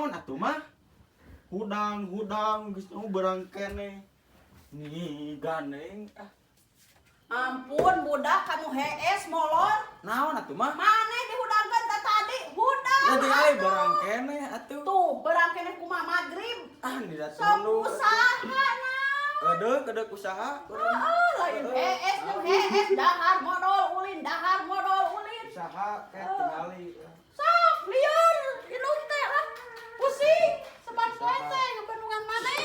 Naon atuh mah? Hudang hudang geus nu beurang keneh. Nih gandeng ah. Ampun budak kamu hees molor. Naon atuh mah? Maneh dihudangkeun teh tadi hudang. Jadi ai beurang keneh atuh. Tuh beurang keneh kumaha magrib. Ah tidak Sok tunduh. usaha naon. Edek edek usaha. Heeh, lain hees jeung hees dahar modal ulin, dahar modal ulin. Usaha kayak tingali. Sok lieur indung teh lah. Pusing sepan poe teh ngebendungan maneh.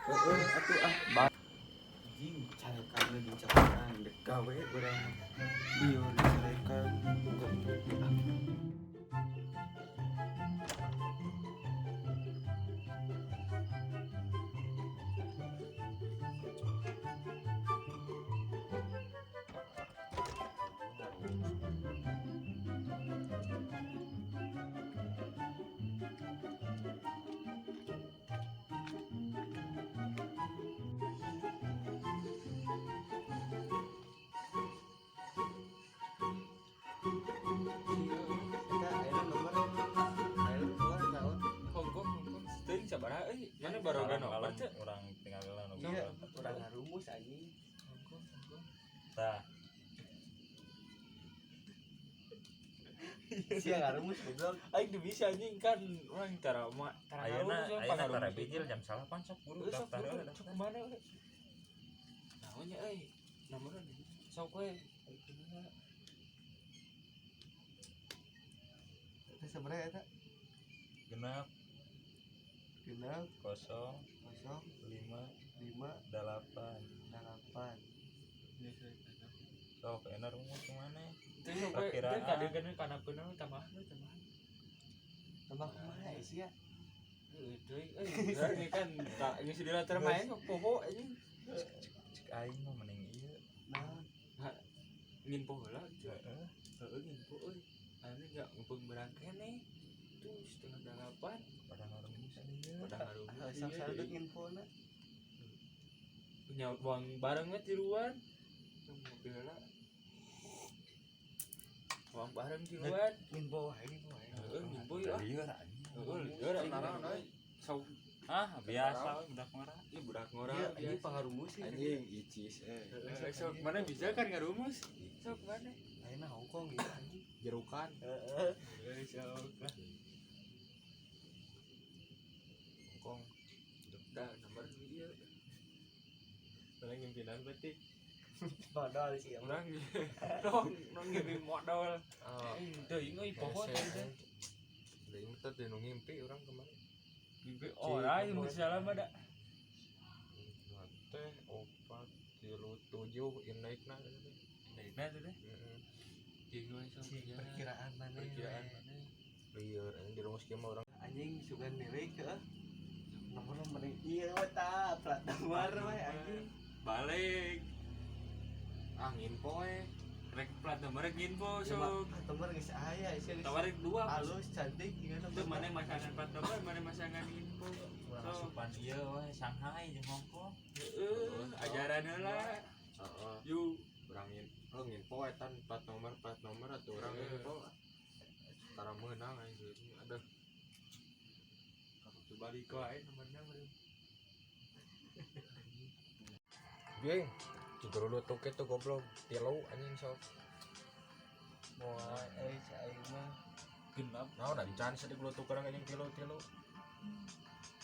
Heeh atuh ah. Anjing carekan lagi carekan dek gawe urang. Lieur carekan. Ah. Hongkong, Hongkong. Teuing sabaraha euy? Mana baroga nomor teh? Urang tinggal heula nomor. Iya, urang ngarumus anjing. Hongkong, Hongkong. Tah, Sia ngarumus goblok. Aing teu bisa anjing kan urang tara mah tara ayeuna ngarumus, urang ayeuna tara pangarumus. bijil jam 8 sok buru Heuh, sok daftar buru, heula sok daftar. kemana we? Naonnya euy? Nomorna di sok we. Aing kumaha? Eta sabaraha eta? Genep 6 0 0 5 5 8. 8. Sok enak rumus kumaha? Teu sok we, teu Perkiraan. kadegeun kana peunang tambahan we tambahan. Tambah kumaha eh, sia? Heuh, teuing euy, urang ge kan tak geus di latar main sok poho anjing. Cek aing mah mending ieu. Naon? Nginpo heula gitu. Heeh. Heeh, nginpo euy. Ane enggak ngumpul berang keneh. Tuh 7:30 Pada ngarumus ieu. pada ngarumus. Ah, sok Iya, sareut iya. infona. Nya buang bareng we tiluan. Tuh mobil heula. Buang bareng tiluan. Info wae, info wae. Heeh, nginpo yeuh ah. Lieur anjing. Heeh, lieur anjing. Naon, euy? Sok Ah, biasa we budak ngora. ieu budak ngora. Iya, anjing pangarumus sih. Anjing icis eh. Heeh, sok mana bisa kan ngarumus? Sok mana? Ayeuna Hongkong ieu anjing. Jerukan. Heeh. Heeh, sok lah. Hongkong. Dah nomor ieu. Paling ngimpinan berarti Modal sih urang dong nong ngimpi modal. Ah, Teuing euy poho hese, teh. eh. Deui mah teh nu ngimpi urang kemarin. Ngimpi ora yang salah mah da. Nah, teh 4 3 7 indekna teh. Indekna teh teh. Heeh. Jeung we sok Cing ya. perkiraan mana? Perkiraan mana? Lieur anjing di rumus kieu mah urang Anjing sugan lirik heuh. Nomor mending ieu we tah, plat nomor we anjing. Balik. Ah nginpo we. Rek plat nomor rek nginpo Ya, mah, sok. plat nomor geus aya sia geus Tawarin dua. halus cantik gimana Itu mana masangan plat nomor, mana masangan info. Urang Sok. asupan ieu we Shanghai jeung Hongkong. Heeh, ajaran heula. Heeh. Yuk. Urang ngin oh nginpo eta plat nomor atuh urang Heeh. nginpo. Tara meunang anjing aduh. Coba balik wae nomorna meureun. Geng, dulu tuh kitu goblok tilu anjing sok. Moal euy si aing mah. Genap. Naon ancan sedih gelutukeun anjing tilu-tilu.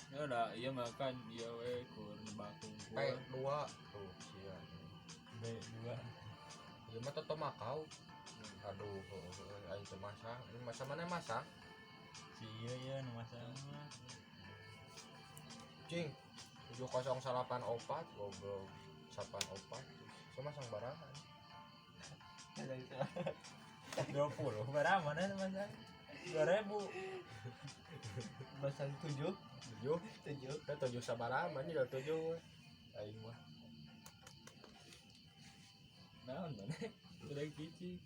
Ya udah, iya makan, iya we kur nebak P kungkul. 2 tuh sia. B2. Ieu mah toto Makau. Aduh, heueuh, aing teu masang. Ini masa mana masang? Si ieu ieu nu masang mah. Cing. 7084 goblok. 84. Sama masang barangan. 20 berapa mana nu masang? 2000. Masang 7 7. 7. Teh 7 sabaraha mah nya 7 we. Aing mah. Naon mana? Udah kici.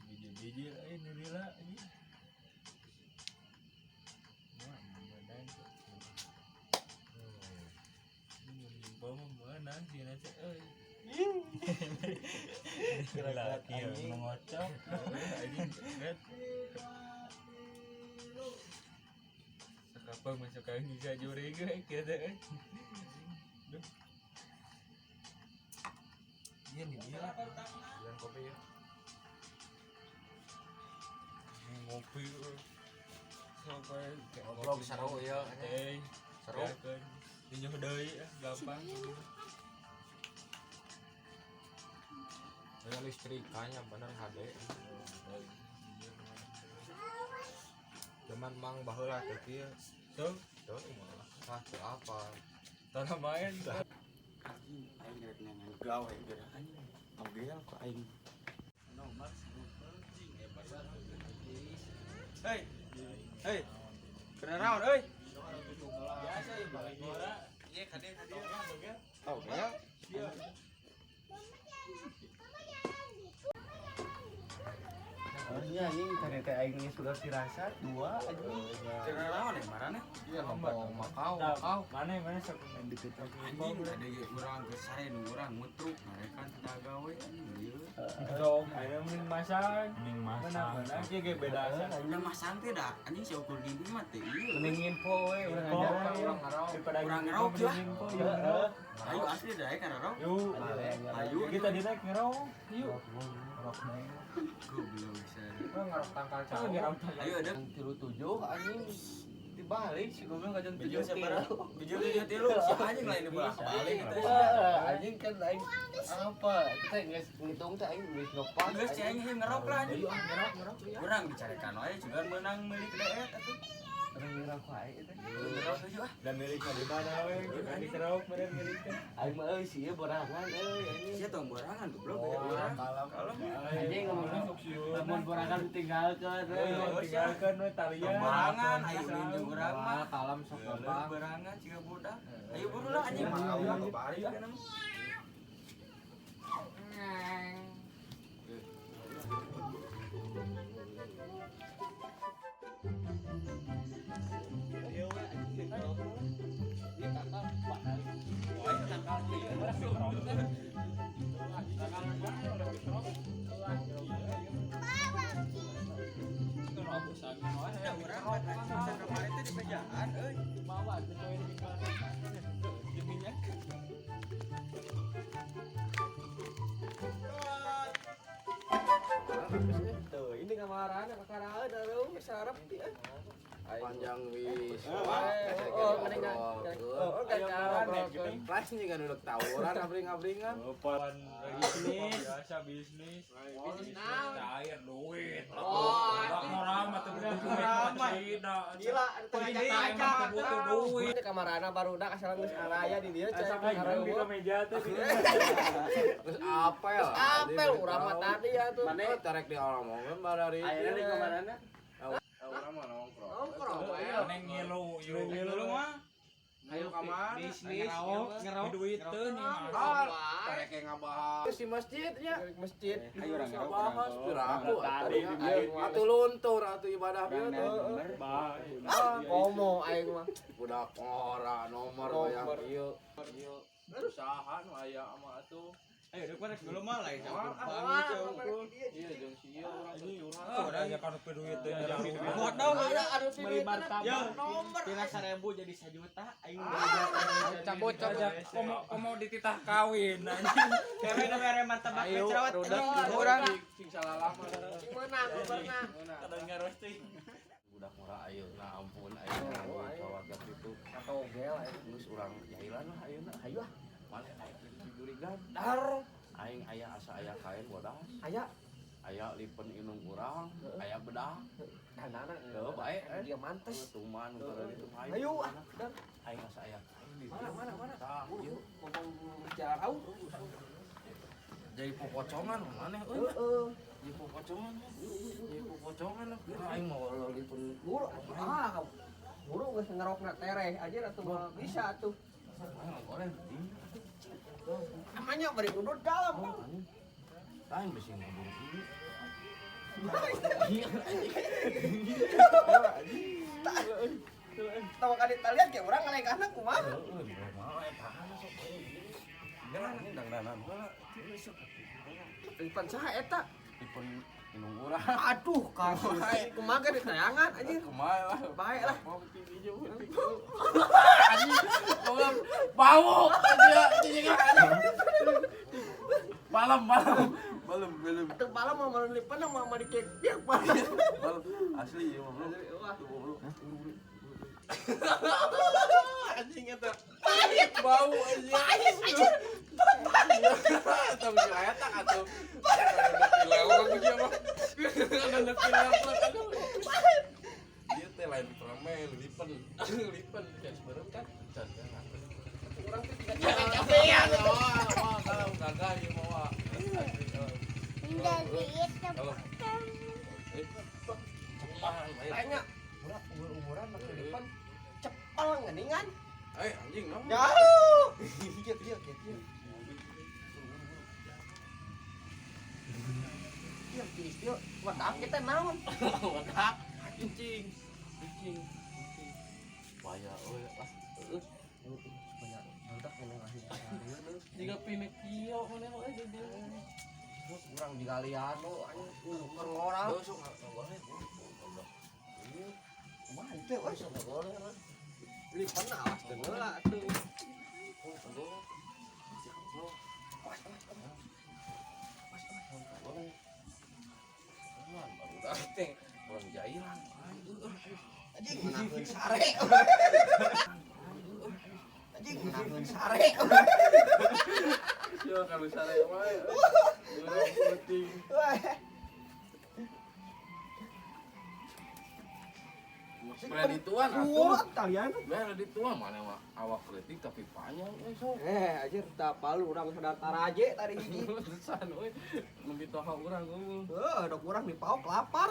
Biji-biji euy nu lila ini. Wah, meunang. Hmm. Ini mun info mah meunang. Menang sih nanti euy. Laki mengocok. Anjing net. Sakapang masuk angin bisa juri ge kieu teh euy. Duh. Iya nih dia. Yang kopi ya. Ngopi euy. Sampai Ngobrol seru ya. Eh, Seru. Dinyuh deui gampang. Ya listrikannya bener HD. Zaman mang baheula teh kieu. Tuh, Tuh mah. Ah, teu apa. tanah main. Anjing aing rek neangan gawe geura anjing. Togel ku aing. Nomor anjing hebat. Hei. Hei. Kena naon euy? Biasa ya balik bola. Iya, kade kade. Togel. Harusnya anjing tadi teh aing geus sudah firasat dua anjing. Kena naon ya marane? Iya ngomong Makau, Makau. Mana mana sok Deket Anjing ada ge urang geus sare nu urang ngutruk mereka teu gawe anjing ieu. Sok, ayo mending masang. Mending masang. Mana mana ge beda asa. Udah masang teh dah anjing si ukur gini mah teh ieu. Mending info we urang ajaran. Urang ngarau. Daripada Urang gitu, ngerok, mending lah. info, yuk, ngerok. Ayo asli dah kan ngarau. Yuk. Ayo Kita di naik ngerok. Yuk. Ngerok naik. Goblok bisa. Urang ngarok tangkal Ah, cau. ngerok tangkal. Ayo ada Tilu tujuh anjing dibalik si goblok kajang Bijil tujuh siapa? tilu. Bijil tujuh tilu si anjing lain dibolak balik gitu. Wah, anjing kan aing apa? Kita geus ngitung teh aing geus ngepas. Geus si aing ngerok lah anjing. Ayo ah ngerok ngerok ya. Urang dicarekan wae juga menang milik deet atuh. Urang ngerok wae teh. Ngerok tujuh ah. Dan miliknya di mana we? Kita dikerok meureun miliknya. Aing mah euy sieun borangan euy anjing. Sia tong borangan goblok ya urang. Kalem. Kalem. Anjing ngomong sok sieun. Lamun borangan ditinggalkeun euy. Tinggalkan we talian. Borangan ayo minjem urang mah. Kalem sok gampang. Borangan siga budak. Ayo buru lah anjing mah urang balik kan mah. Kemarin teh di bejaan euy. Tuh, ini kamarana kakaraeun aduh sarep ti eh. Panjang wis. Oh, Oh, Kelas nih kan udah tawuran abring-abringan. Pan bisnis biasa bisnis. Bisnis cair duit. Oh, Orang mah teu butuh duit. Gila, Emang teu butuh duit. Ini kamarana barudak asal geus araya di dieu Asa cai aing di meja teh. Terus apel. Apel urang mah tadi ya tuh. Mana terek di orang ngomong barari. Ayeuna di kamarana? Urang mah nongkrong. Nongkrong we. Neng ngilu yuk. Ngilu mah. Ayo ka mana? Bisnis ngerok Duit teu nih Ah, terek yang ngabahas di masjid nya. Masjid. Ayo urang ngerok. Ngabahas piraku Tadi di dieu. atuh luntur atuh ibadah bieu tuh. Komo aing mah. Budak ora nomor bayang ieu. Ieu. Usaha nu aya mah atuh. Ayo dek mana dulu mah lain Wah, Iya jeung si ieu urang curhat. Ah, udah aja kan duit teh. Modal Ada aduh Beli martabak. Ya, tina 1000 jadi 1 juta aing Cabut cabut. Komo komo dititah kawin anjing. Kere mere martabak Ayo, cerewet rudak. urang. Cing salah lama. Menang, pernah. Kadang roasting. Budak murah ayeuna ampun ayeuna kawarga kitu. Togel aing. Geus urang jailan lah ayeuna. Hayu ah. Maneh aya curiga. Dar. Aing aya asa aya kain bodas. Aya Aya lipen inung urang, aya bedah. danana. Heuh bae. Dia mantes. Tuman kada ditu hayu. Ayo ah. Dar. Aing asa aya kain di Mana mana mana. Tah, ieu Ngomong bicara kau. jadi popocongan maneh euy. Heeh. Jadi popocongan. Jadi popocongan. Aing mau lipen Buru ah. Buru geus ngerokna tereh aja atuh mah bisa atuh. Goreng. Namanya bari udut dalam. Aing bisi ngomong ieu. Tahu kali talian kayak urang ngalengkahna kumaha? Heeh, di mah eta sok euy. Anjing dangdanan heula. Lipan saha eta? Lipen indung urang. Aduh, kamu kumaha ge ditayangan anjir. Kumaha lah. Baik lah. Mau penting hijau, penting. Anjing, bau anjing. Malam, malam. Malam, malam. Atuh malam mau malam lipan mau mau dikek malam. Malam asli ya, bro. Wah. Anjing eta. Bau anjing. Pahit anjir. Tong eta atuh. Lewat dia mah. Ada pilek aduh. Dia teh lain permen, lipen. Lipen can seberem kan. Can kan. Urang teh tidak Capean. Wah, wah, kalau gagal ieu mah wah. Kalau Tanya, urang umur-umuran make lipan cepel geuningan. Eh anjing naon? Jauh. Kieu kieu kieu. Kieu kieu wadah kita naon? Wadah. Kencing. Kencing. Bahaya euy lah. Heeh. Banyak budak yang ngasih. Jiga Pinocchio mana mah euy di dieu. Terus urang digalian anjing keur ngorang. Heuh sok ngagoleh. Kumaha itu euy sok ngagoleh. Lipan awas teu heula atuh. Barudak teh urang jailan. Anjing ngeunakeun sare. Anjing ngeunakeun sare. Sia kalau sare wae. Urang penting. Mere dituan atuh. Kalian. Mere dituan mana mah awak leutik tapi panjang euy sok. Anjir tak palu urang sadar taraje tadi hiji. Lesan euy. Nu mitoha urang eueuh. Heuh, dok urang dipaok lapar.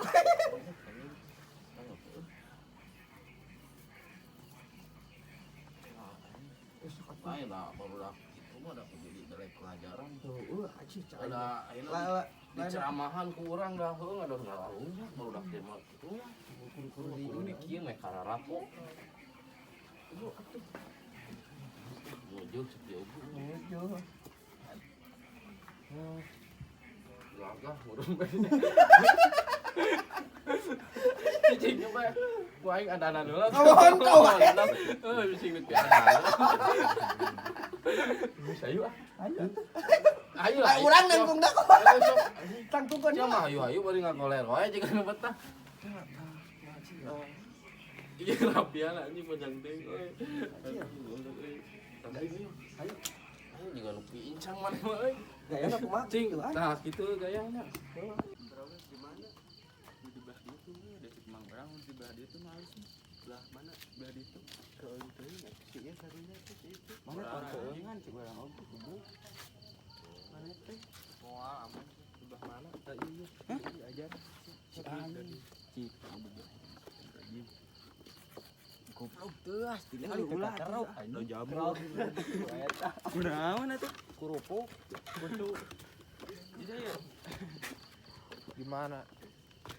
Lain lah barudak itu mah da jadi dari pelajaran. Heuh, anjir Ada ayeuna di ceramahan ku urang dah heuh ada ngarunya barudak teh mah kitu lah. Kudu di kieu meh kararapo. Mujuk sepi eueuh. Gagah urang bae. Cicing bae. Ku aing andanan heula. Kawan kau. Heuh bising nepi andanan. Geus ayo ah. Ayo. Ayo lah. Urang nangkung dah. Tangtungkeun. Sia mah ayo ayo bari ngagoler wae jeung nu betah. Iya rapian anjing panjang teuing euy. Ayo. Ayo juga nu pincang maneh mah euy. Gayana kumaha? Cing, tah kitu gayana. Berapa di mana? Di belah dia tuh, ada si Mang orang di belah dia tuh males nih. Belah mana? Belah dia tuh. Keun teuing si ieu karunya teh si itu. Mana tongkongan cik urang oge kubu. Mana teh? Moal aman di belah mana? Tah ieu. Hah? Ajar. Si anjing. Cik. Goblok teuas tinggal ulah kerok. Lo jamu. Kunaon atuh? Kerupuk. Kutu. Jadi ya. Di mana?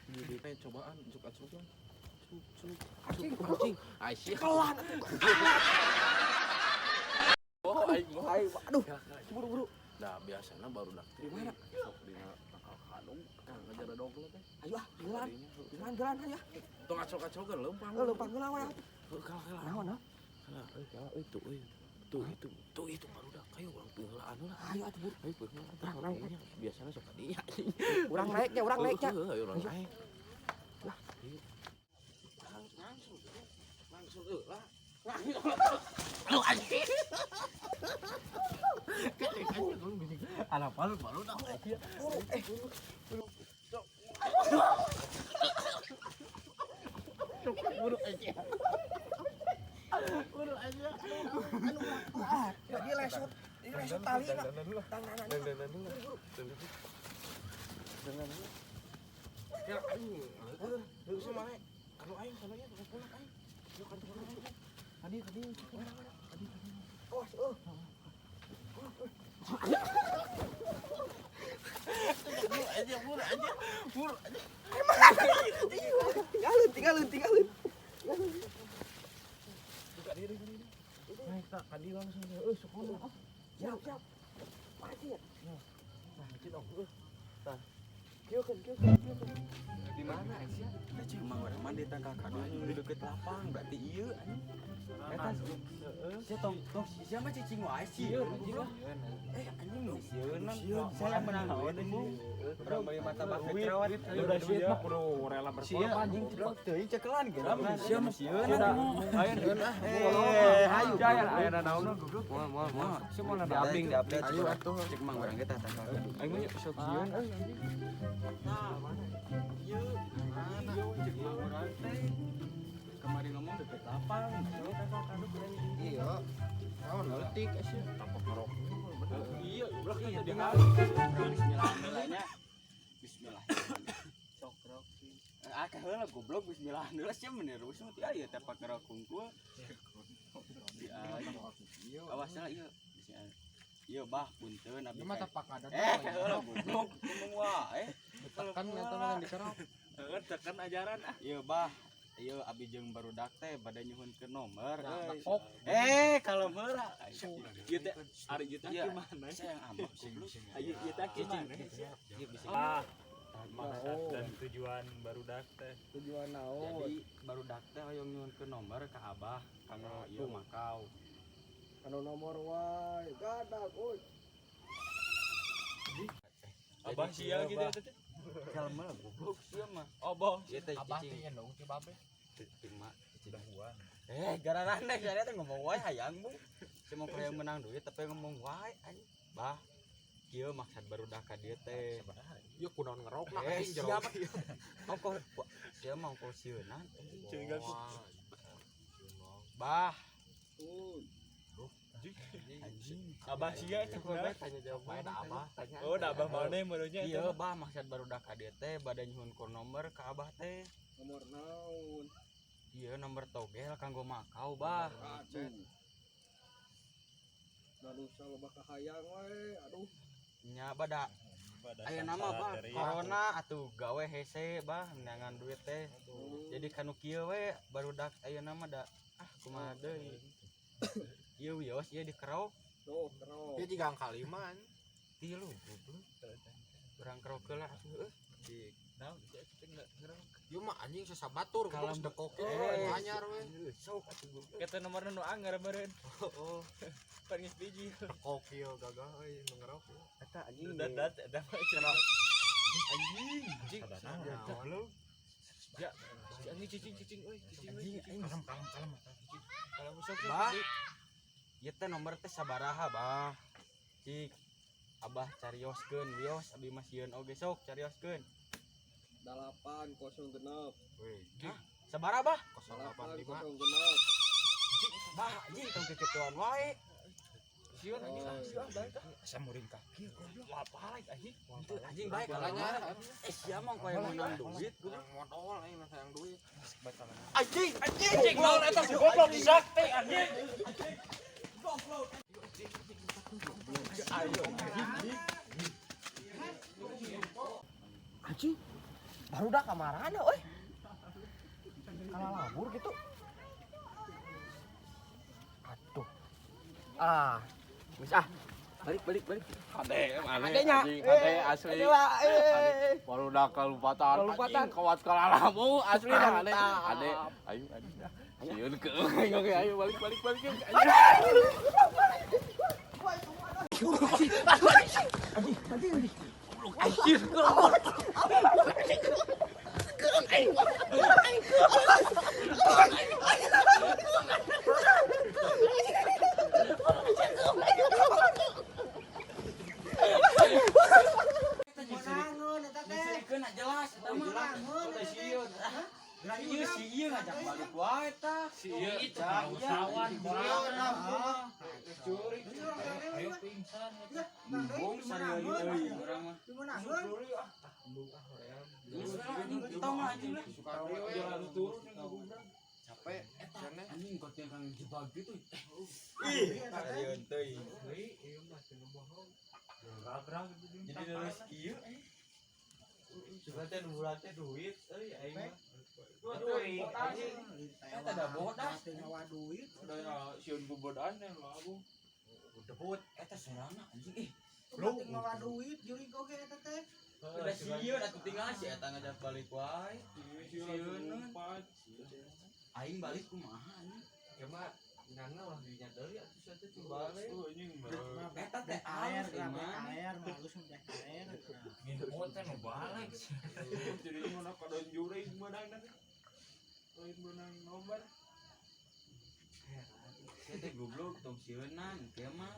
Jadi cobaan cuk acuk. Cuk cuk. Anjing, Anjing. Aisyah. Kelan. Oh, aing mah. Ayo, aduh. Buru-buru. Nah, biasana barudak teh. Di mana? Sok dina tangkal kadung, kan ngajar dogel teh. Ayo ah, gelan. Gelan, gelan ayo. Tong acok-acokeun leumpang. Heuh, leumpang heula we. Heuh, kalah kalah. Naon, naon? Kalah, euy, kalah euy tuh euy. Tuh itu, tuh itu barudak kayu urang peuheulaan heula. Ayo atuh buru. Ayo peuheulaan. Urang naik. Biasana sok ka dinya. Urang naik nya, urang naik nya. Heuh, ayo urang naik. Lah. Langsung, langsung euy lah. Aduh anjing. Alah palu baru dah. Eh, Buru aja. Buru aja. Jadi lesot, ini lesot tali lah. Tangan. Ya aing. Heuh, sama mana? Kalau aing sama nya terus pulang aing. Yo kan pulang. Tadi tadi tadi. Awas, oh. Buru aja, buru aja. Buru aja. Tinggalin, tinggalin, tinggalin. Buka diri, buka diri. Naik tak kadi langsung. Sekolah. Siap, siap. Pasti ya. Nah, anjing oh. Tah. Kieu kan. Di mana sia? Teh cuma urang mah di tangkal kadu di deket lapang berarti ieu anjing. Eta heeh. Sia tong tong sia mah cicing wae sieun anjing lah. Eh anjing nu sieun. Saya menang naon anjing. Urang beli mata bak jerawat. Udah duit mah kudu rela berkorban anjing celok teuing cekelan ge lah sia mah sieun. Ayo ah. Eh hayu. Jaya aya naon goblok. Moal moal moal. Semua na Diaping diaping. Ayo atuh cek mang urang ge tah tangkal kadu. Aing mah sok sieun euy anjing. Nah, mana? Ieu, ieu cek mang urang teh. Kemarin ngomong deket lapang, coba tangkal kadu kurang. Iya. Naon leutik sia. Tapak ngerok. Iya, goblok iya di hari. Bismillah. Bismillah. Sok rok sih. Ah, kaheula goblok bismillah heula sia menerus mah ti aya tapak ngerok hungkul. Di aya. Awas lah ieu. Bismillah. Ieu bah punten abi. Ieu mah tapak ada. Eh, kaheula goblok ngomong wae. Tekan eta mah dikerok. Heeh, tekan ajaran ah. Ieu bah, ieu abi jeung barudak teh bade nyuhunkeun nomor euy. Tekok. Eh, kalau heula. Ieu teh ari ieu teh Iya. gimana? Saya yang ambek goblok. Ayo ieu teh gimana? Ieu bisa. Ah, maksud dan tujuan barudak teh. Tujuan naon? Jadi barudak teh hoyong nyuhunkeun nomor ka Abah kanggo ieu Makau. Anu nomor wae. Gadak euy. Abah sia gitu teh. Kalem lah goblok sia mah. Abah. Ieu teh Abah teh cicing. nya dong ti babe. Cicing mah cicing. Eh, gararane saya teh ngomong wae hayang bu. Sia mau hayang menang duit tapi ngomong wae anjing. Bah, kieu maksud barudak ka dieu teh. Ieu kunaon ngerok nah Eh, anjing jero. siapa? Ongkoh sia mah ongkoh sieunan. Curiga ku. Bah, Tuh. anjing. Abah sia cek Coba tanya jawab bae da abah tanya. Oh, da abah mana meureunnya Iya, bah maksud barudak ka dieu teh bade nyuhunkeun nomor ka abah teh. Nomor naon? Iya nomor togel kanggo Makau, bah. Aduh. Manusia loba kahayang wae, aduh. Nya bada aya nama bah corona atuh gawe hese bah neangan duit teh. Jadi kanu kieu we barudak ayeuna mah da ah kumaha deui. Ieu wios ieu dikerok Tuh, kerok. Ieu jiga angka 5 an. tilu goblok. Urang kerok heula atuh heuh. Ngerok. Ieu mah anjing sasabatur Kalau goblok dekok Eh, anyar we. Sok atuh goblok. Kata nomorna nu anggar meureun. Oh, Pan geus biji. dekok ieu gagah euy nu ngerok. Eta anjing. Dat dat dat mah cerah. Anjing. Anjing. Naon? Ya, anjing cicing cicing euy, cicing euy. Anjing anjing. Kalem kalem kalem. Kalau sok Bah. Ieu teh nomor teh sabaraha, bah. Cik. Abah carioskeun wios abi mah sieun oge sok carioskeun. 8 06. Weh, Sabaraha, bah? 8 085. 06. Bah, anjing tong kekituan wae. Sieun anjing ah, sieun bae tah. Asa muring kaki goblok. Apa lagi anjing? Henteu anjing bae kalau Anyar. Eh sia mah koyo menang duit goblok. Yang modal aing mah hayang duit. Anjing, anjing. Anjing naon eta si goblok sakti anjing. Anjing. Barudak kamarana euy. Kalah labur gitu. Aduh. Ah, geus ah. Balik balik balik. Ade, mana? Adenya. Anjing, ade asli. Ade lah, eh. Barudak kalumpatan. Kalumpatan. Anjing, kawat kalalamu asli dah ade. Mantap. Ade, ayo ade. Sieun ke oke ayo balik balik balik. Anjing. Nyisirikeun jelas eta mah. Ieu si ieu ngajak balik wae tah. Si ieu Usawan curi. Ayo pingsan. Embung sarieun euy urang mah. Geus lah anjing tong lah anjing lah. Jalan turun ngagubrak. Capek cenah. Anjing kote kang jebag gitu. Ih, sarieun teuing. Jadi terus kieu Coba teh nu teh duit euy aing mah. Duit anjing. Eta da bodas. Nyawa duit. Udah sieun bubodaan teh lu abu. Debut eta sorana anjing ih. Penting mawa duit jurig oge eta teh. Udah sieun atuh tinggal si eta ngajak balik wae. Sieun. Aing balik kumaha anjing? Ya mah ngana lah dinya deui atuh sia teh Balik. Oh, anjing mah. Eta teh Air alus kabeh iman. air malus teh air. Nginput teh nu balik. Jadi mana kadon jurig menang lain menang nobar. Sia teh goblok tong sieunan kieu mah.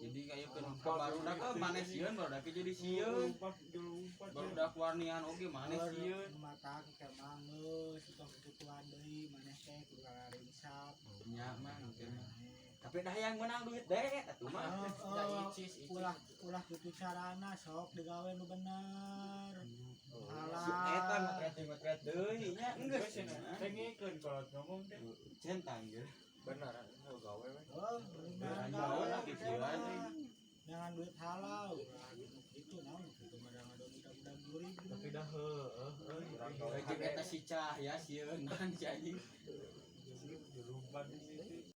Jadi kayak ke barudak ke maneh sieun barudak jadi sieun. Lompat, lompat. Barudak warnian oge maneh sieun. Mata ke mangeus tong kituan deui maneh teh kudu karingsap. Nya mah kieu mah. Tapi dah yang menang duit deh atuh mah. Ya Heeh. icis icis. Ulah ulah kitu carana sok digawe nu bener. Si eta Halal. ngetret deui nya enggeus cenah. Tengikeun kalau ngomong teh. Centang ge. Benar nu gawe we. Oh, bener Gawe gawe lah, kecilan, mah. Jangan duit halal. Ulah gitu naon kitu mah ngadon budak jurig. Tapi dah heueuh euy. Jeung eta si Cahya sieunan si anjing. Lompat di situ.